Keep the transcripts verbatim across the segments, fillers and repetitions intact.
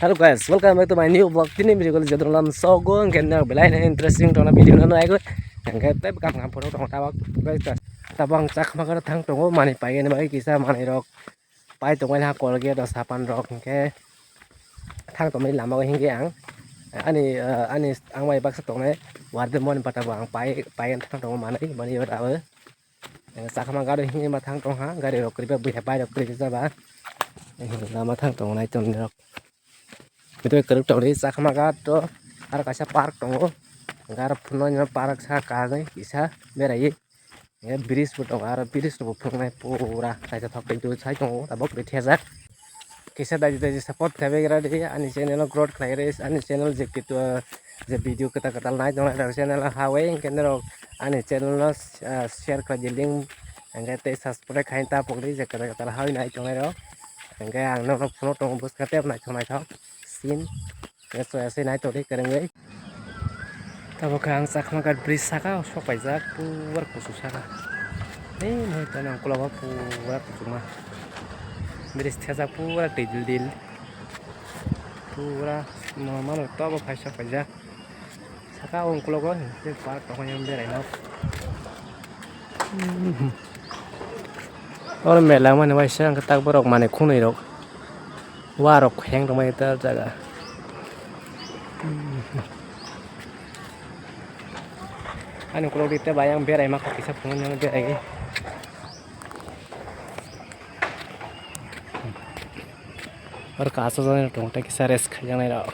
Hello guys, welcome back to my new vlog. Tini video kali jadon lam sogo, hingke nek belai na interesting tongna video no naigo. Hingke tei bwkak ngam photo tong tabok. Tabok ang Chakma Ghat thang tongo, mani paigani bagwi kisa manwi rok pai tongmani ha Colgate rok sapan rok hingke thang tongmani lama o hingke ang ani, ani ang bai baksa tongnai warden moni pata bo ang pai, pai thang tongo manwi mani o abo. Chakma gari hini ma thang tong ha, gari rok kwrwi ba buya bai rok kwrwi jaba. Lama thang tongo nai tong rok. Bitoi kwrwi tong ri Chakma ghat to aro kaisa park tongo. Garo phunuknai park sa kanwi kisa berai. Bridge bo tongo, aro bridge rok bo phunuknai pura naithothok tei dui sai tongo tabok kwrwi thejak. Kisa daidi daidi support khlaibai gra di ani channel o growth khlai ri ani channel je kitu je video kwtal kwtal nai tongnai rok channel o hawi hingke norok ani channel no share khlai di link hingke tei subscribe khai ta pokri je kwtal kwtal hawi nai tongnai rok hingke ang norok phunuk tongo bwskang tei naithok naithok scene. Yes, yes, nai tongdi kwrwngwi. Tabok khe ang Chakma ghat bridge saka o sok paijak, pura kuchuk saka. Ei, moi tani ang ukulok o pura kuchukma. Bridge thajak pura twi dil dil. Pura mano tobo phai sok paijak. Saka o ukulok o park tongo yang berai nok. Oro mela mani waisa ang tak borok mani khunui rok. Wa rok kheng tongmani ta jaga. Ani ukulok di tei bayang berai ma kok kisa phunuknani berai. Oro kaso jani tong tei kisa rest khaijaknai rok.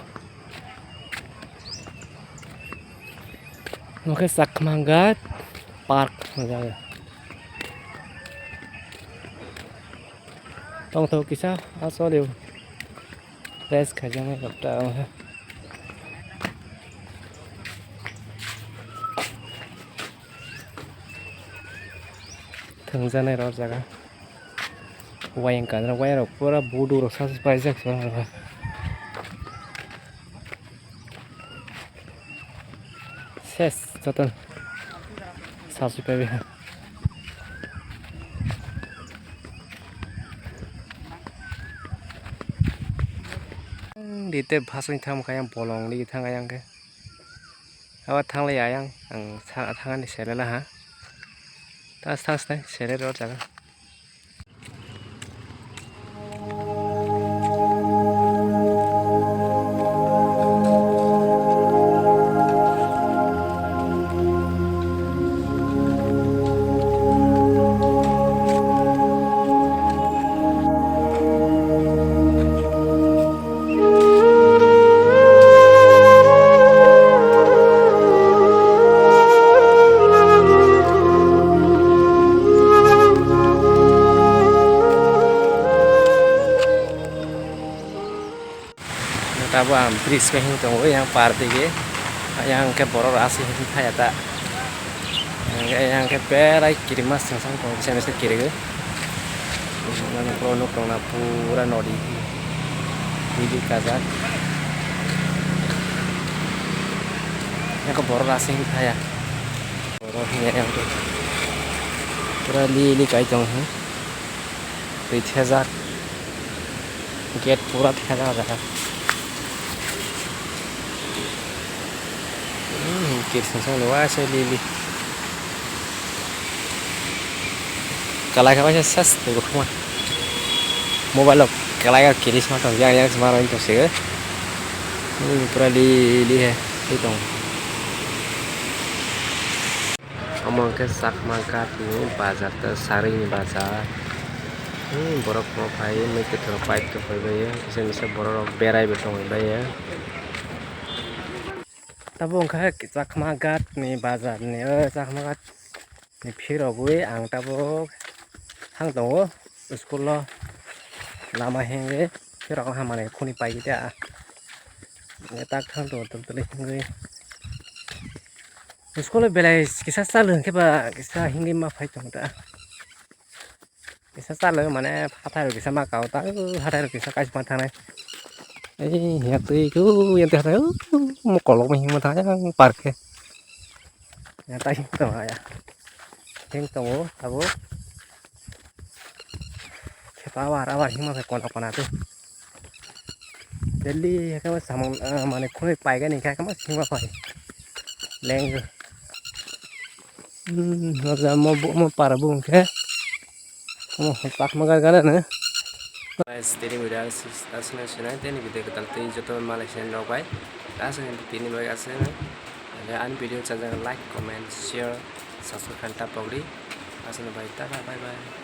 Omo khe Chakma ghat park hwnjago. Tongthok kisa aswk rest khaijaknai rok ta omo khe. Thwngjaknai rok jaga. Wayang kanjak wayang rok pura budu rok sa paijak. Ses joto sasu pebe. Dite phasing tham kaya bolong li thang ayang ke. Abo thanglai ayang ang thangani selena ha. Tas tas nai sele rw jaga. Tabuk ang bridge bai himwi tongo, yang par dige. Yang khe borok rok aswk himwi thaya ta. Yang khe, yang khe berai kirima swng swng tongo, kisa misa kirigwi. Nokno pura nodi. Bili kajak. Yang khe borok rok aswk himwi thaya. Borok hinya yang khe. Pura li li kai tongo. Twi thejak. Gate pura thela jaga. Hmm, kirsing song ni waisa lili. Kalai ka waisa ses twi bukhuma. Mobile o kalai ka kirisma tong yang yang sma rong tong sege. Hmm, pura lili he. Twi tong. Omo hwnkhe Chakma ghat ni bazar tei sarwi ni bazar. Hmm, borok phano phaiwi mui kwthwrok bike tong phaibaio, kisa misa borok rok beraibo tongwi baio. Tabuk wngkha Chakma ghat ni bazar ni, o Chakma ghat ni phirogwi ang tabuk thang tongo school o lama hengwi phirok hamani khuni paikhe ta tak thang tongo tongtwlwi hengwi. School o belai kisa chalu hwnkhe ba kisa himwi ma phai tongo ta. Kisa chalu mane hathai rok kisa ma kao ta, hathai rok kisa kaisa ma thangnai. Ei ya twi ku ya twi hathai, mokolok ma himma thangnai park khe. Ya tai tongo ya. Him tongo abo. Khe ta abar abar himma kona kona twi. Delhi hake ma samung, ah, mane khunui paigani hake ma singma pai. Leng. Hmm, mo, mo, mo para bung khe. Mo, pak magar gana na. Guys, tini video aswk, aswk no sinai, tini video kwtal tei joto Malaysian rok bai. Aswk tini bai aswk no. Ani video chajak like, comment, share, subscribe khan ta pogri. Aswk no bai, tata, bye bye.